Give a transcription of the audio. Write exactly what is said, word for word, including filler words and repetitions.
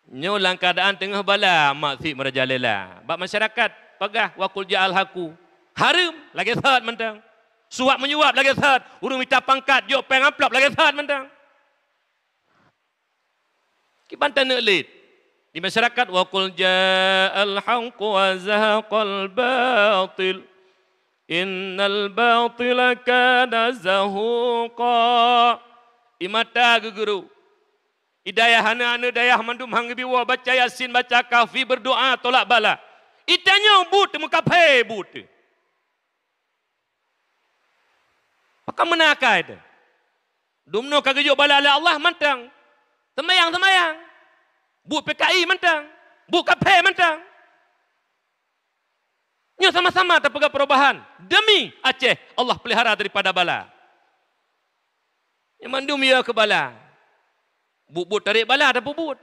Nyoe lam keuadaan teungoh bala, mak sik meurajalela. Bak masyarakat, peugah, "Wa qul ja'al haqu." Hareuem, lagée that mantong. Suwab menyuwab, lagée that. Ureuëng mita pangkat, jok péng amplop, lagée that mantong. Kiban taneuk lét di masyarakat, "Wa qul ja'al haqu wa zahaqal batil. Innal batila kana zahuqa." Di mata geugeurok. Di dayah aneuk-aneuk dayah mandum han geubi woe baca Yasin, baca Kahfi, berdoa tolak bala. Di tanyoe buet, meukaphé buet. Pakon meunan akai teuh? Dumnoe ka geujok bala lé Allah mantong. Seumayang-seumayang. Buet P K I mantong. Buet kaphé mantong. Nyoe sama-sama tapeugah perubahan. Demi Aceh, Allah pelihara daripada bala. Nyoe mandum ya keu bala. Buet-buet tarék bala tapeubuet.